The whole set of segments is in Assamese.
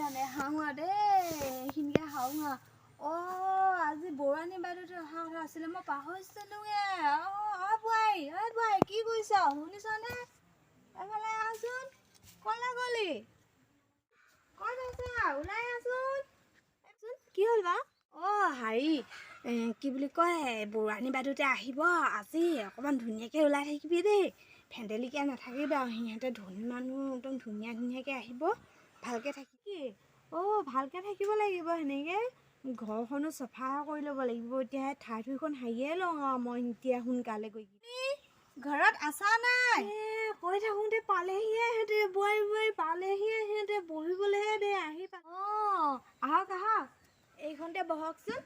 এতিয়া নেহাহোঁ আৰু দেই, এইখিনিকে হাওঁ আৰু। অঁ, আজি বৰুৱানী বাইদেউহঁতে অহা কথা আছিলে, মই পাহৰিছিলোঁৱে। অঁ অঁ বোৱাৰী, ঐ বোৱাৰী, কি কৰিছ? শুনিছনে? এফালে আহচোন। ক'লৈ গ'লি? ক'ত আছা? ওলাই আহচোন। কি হ'ল বা? অঁ, হেৰি, কি বুলি কয়, বৰুৱানী বাইদেউহঁতে আহিব আজি, অকণমান ধুনীয়াকৈ ওলাই থাকিবি দেই, ফেণ্ডেলিকৈ নাথাকিবি আৰু। সিহঁতে ধনী মানুহ, একদম ধুনীয়া ধুনীয়াকৈ আহিব, ভালকৈ থাকিবি। অঁ, ভালকৈ থাকিব লাগিব, সেনেকৈ ঘৰখনো চফা কৰি ল'ব লাগিব। এতিয়া ঠাই থুইখন সাৰিয়ে লওঁ আৰু মই এতিয়া সোনকালে গৈ। ঘৰত আছা নাই? কৈ থাকোঁতে পালেহিয়ে সিহঁতে। বোৱাৰী, বোৱাৰী পালেহিয়ে সিহঁতে, বহিবলৈহে দে আহি। অঁ, আহক আহক, এইখনতে বহকচোন,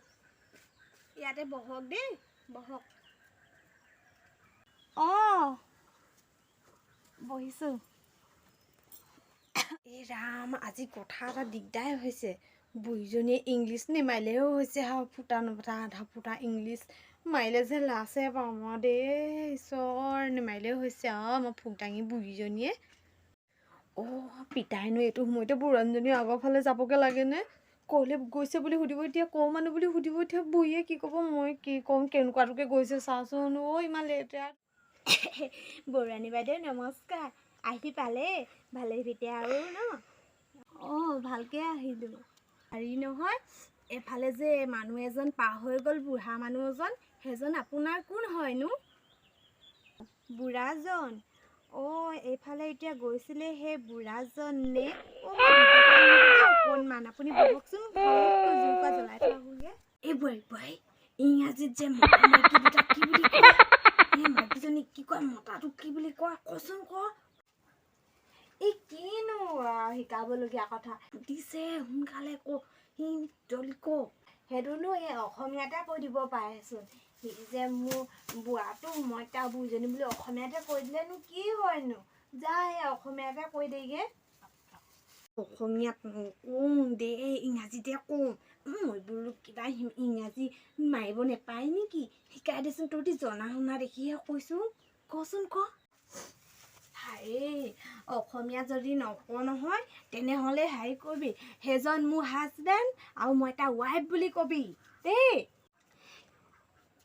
ইয়াতে বহক দেই, বহক। অঁ, বহিছোঁ। এই ৰাম, আজি কথা এটা দিগদাৰ হৈছে। বুঢ়ীজনীয়ে ইংলিছ নেমাৰিলেও হৈছে আৰু ফুটা নুফুটা আধা ফুটা ইংলিছ মাৰিলে যে লাজহে পাওঁ আৰু দেই ঈশ্বৰ। নেমাৰিলেও হৈছে আৰু মই ফুক দাঙি বুঢ়ীজনীয়ে। অঁ, পিতাইনো এইটো সময়তে বুঢ়ানীজনী আগৰ ফালে যাবগৈ লাগেনে? ক'লৈ গৈছে বুলি সুধিব এতিয়া, ক'ৰ মানুহ বুলি সুধিব এতিয়া, বুঢ়ীয়ে কি ক'ব, মই কি ক'ম? কেনেকুৱাটোকে গৈছে চাচোন। অ', ইমান লেতেৰা। বৰুৱানী বাইদেউ নমস্কাৰ, আহি পালে ভালেই তেতিয়া আৰু ন? অঁ, ভালকৈ আহিলোঁ। হেৰি নহয়, এইফালে যে মানুহ এজন পাৰ হৈ গ'ল, বুঢ়া মানুহ এজন, সেইজন আপোনাৰ কোন হয়নো? বুঢ়াজন? অঁ, এইফালে এতিয়া গৈছিলে সেই বুঢ়াজন নে? অঁ, অকণমান আপুনি বহকচোন, জুইকুৰা জ্বলাই থৈ আহোঁগৈ। এই বোৱাৰী, বোৱাৰী, ইংৰাজীত যে মতা মাইকী দুটা কি বুলি কয়? এই মাইকীজনীক কি কয়, মতাটোক কি বুলি কয়, কচোন ক। এই কিনো শিকাবলগীয়া কথা সুধিছে, সোনকালে ক, সি জলদি ক। সেইটোনো এই অসমীয়াতে কৈ দিব পাৰেচোন। সি যে মোৰ বুঢ়াটো, মই তাৰ বুঢ়ীজনী বুলি অসমীয়াতে কৈ দিলেনো কি হয়নো? যা, সেই অসমীয়াতে কৈ দেগে। অসমীয়াত নকওঁ দেই, ইংৰাজীতে কওঁ। মই বোলো কিবা ইংৰাজী মাৰিব নেপায় নেকি? শিকাই দেচোন, তহঁতি জনা শুনা দেখিহে কৈছোঁ। কচোন ক। হেৰি, অসমীয়া যদি নকওঁ নহয়, তেনেহ'লে হেৰি কৰিবি, সেইজন মোৰ হাজবেণ্ড আৰু মই তাৰ ৱাইফ বুলি কবি দেই।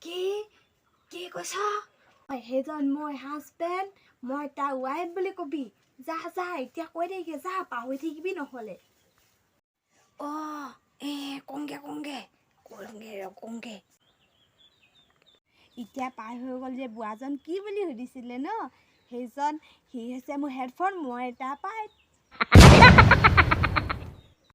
কি কি কৈছ? সেইজন মোৰ হাজবেণ্ড, মই তাৰ ৱাইফ বুলি কবি। যা যা, এতিয়া কৈ দেগে যা, পাহৰি থাকিবি নহ'লে। অঁ, এই কংগে কংগে কংগে ৰ, কংগে। এতিয়া পাৰ হৈ গ'ল যে বুঢ়াজন কি বুলি সুধিছিলে ন? সেইজন, সি হৈছে মোৰ হেডফোন, মই তাৰ পাই।